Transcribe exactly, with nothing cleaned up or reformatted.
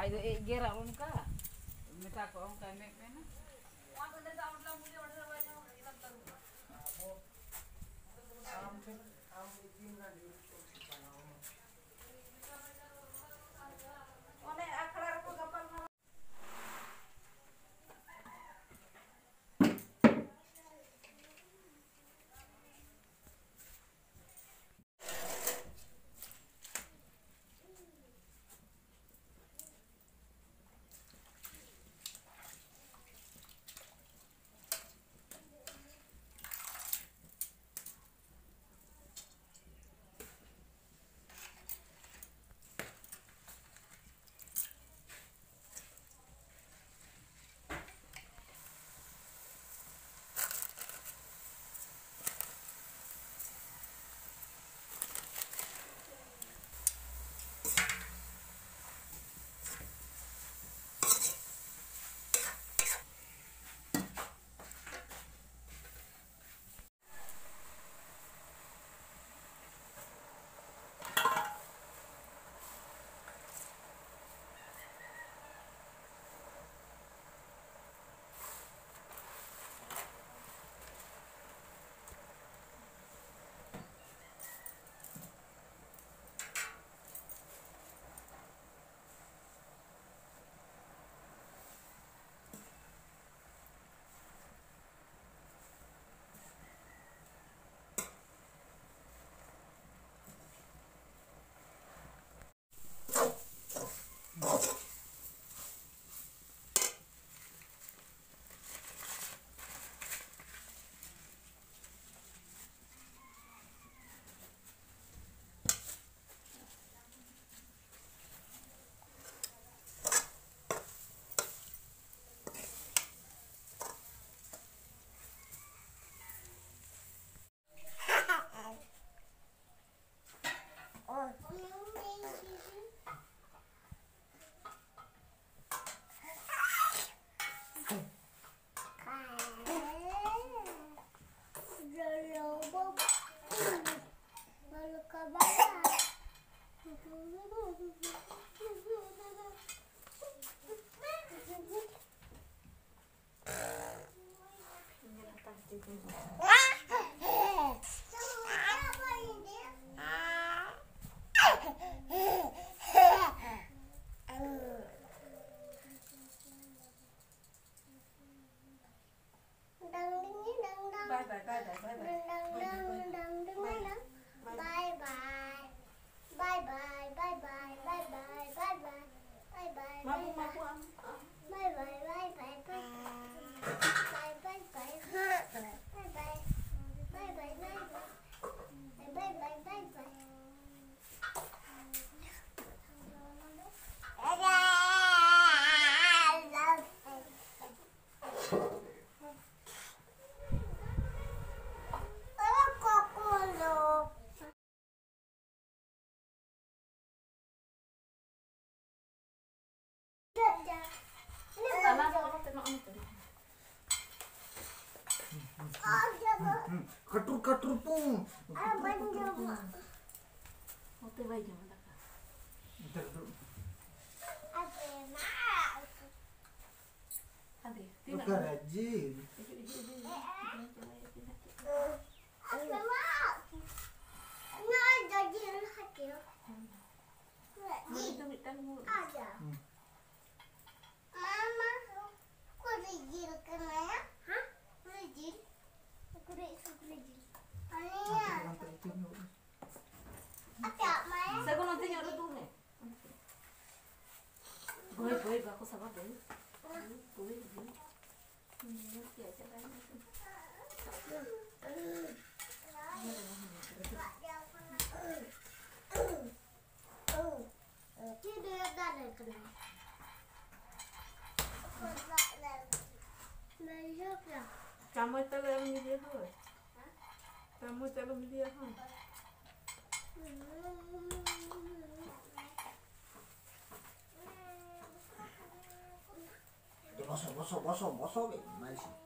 ᱟᱡ ᱫᱚ ᱮᱜᱮᱨᱟ ᱚᱱᱠᱟ, ᱢᱮᱛᱟ ᱠᱚ ᱚᱱᱠᱟ ᱢᱮᱫ ᱢᱮᱱᱟ᱾ Bye bye, bye bye, bye bye. Bye bye, bye bye. Bye bye. Bye bye, bye bye, bye bye, bye bye. Bye bye, bye bye. Mabuk, mabuk, am, am. Bye bye, bye bye, bye bye. Bye bye, bye bye. Bye bye. Bye bye, bye bye. Bye bye, bye bye. ᱠᱟᱹᱴᱩᱨ ᱠᱟᱹᱴᱩᱨ ᱯᱩ᱾ ᱱᱚᱛᱮ ᱵᱟᱭ ᱡᱚᱢᱟ ᱫᱟᱠᱟ᱾ ᱱᱚᱛᱮ ᱨᱮ ᱫᱩᱲᱩᱵ᱾ ᱟᱫᱮ, ᱛᱤᱱᱟᱹᱜ? ᱚᱠᱟᱨᱮ ᱡᱤᱞ? ᱦᱤᱡᱩᱜ, ᱦᱤᱡᱩᱜ, ᱦᱤᱡᱩᱜ, ᱦᱤᱡᱩᱜ, ᱦᱤᱡᱩᱜ, ᱦᱤᱡᱩᱜ, ᱦᱤᱡᱩᱜ᱾ ᱱᱚᱜᱼᱚᱭ ᱫᱚ ᱡᱤᱞ ᱦᱟᱹᱴᱤᱧ᱾ ᱱᱚᱰᱮ ᱫᱚ ᱢᱤᱫᱴᱟᱝ ᱢᱩ-, ᱟᱡᱟ᱾ ᱦᱩᱸ᱾ ᱢᱟᱢᱟ, ᱠᱩᱞᱤ ᱡᱤᱞ ᱠᱟᱱᱟᱭᱟ? ᱦᱮᱸ? ᱠᱩᱞᱤ ᱡᱤᱞ? ᱥᱩᱠᱨᱤ, ᱥᱩᱠᱨᱤ ᱡᱤᱞ᱾ ᱟᱞᱮᱭᱟᱜ᱾ ᱦᱟᱱᱛᱮ ᱧᱚᱜ ᱨᱮ᱾ ᱟᱯᱮᱭᱟᱜ ᱢᱟᱭᱟ? ᱥᱟᱹᱜᱩᱱ, ᱚᱱᱛᱮ ᱧᱚᱜ ᱨᱮ ᱫᱩᱲᱩᱵ ᱢᱮ᱾ ᱵᱟᱹᱭ, ᱵᱟᱹᱭ, ᱵᱟᱠᱚ ᱥᱟᱵᱟ, ᱵᱟᱹᱭ᱾ ᱵᱟᱹᱭ, ᱵᱟᱹᱭ᱾ ᱧᱮᱞ ᱠᱮᱜᱼᱟ, ᱪᱟᱞᱟᱣ ᱮᱱᱟ ᱠᱚ᱾ ᱪᱮᱫ ᱨᱮᱭᱟᱜ ᱫᱟᱨᱮ ᱠᱟᱱᱟ? ᱵᱟᱹᱭᱦᱟᱹᱲ ᱠᱟᱱᱟ᱾ ᱪᱟᱢᱚᱪ ᱛᱟᱞᱮ ᱟᱞᱚᱢ ᱤᱫᱤᱭᱟ, ᱦᱳᱭ᱾ ᱪᱟᱢᱚᱪ ᱟᱞᱚᱢ ᱤᱫᱤᱭᱟ, ᱦᱳᱭ᱾ ᱵᱚᱥᱚ, ᱵᱚᱥᱚ, ᱵᱚᱥᱚ, ᱵᱚᱥᱚ ᱜᱮ, ᱢᱟᱹᱡᱷᱤ᱾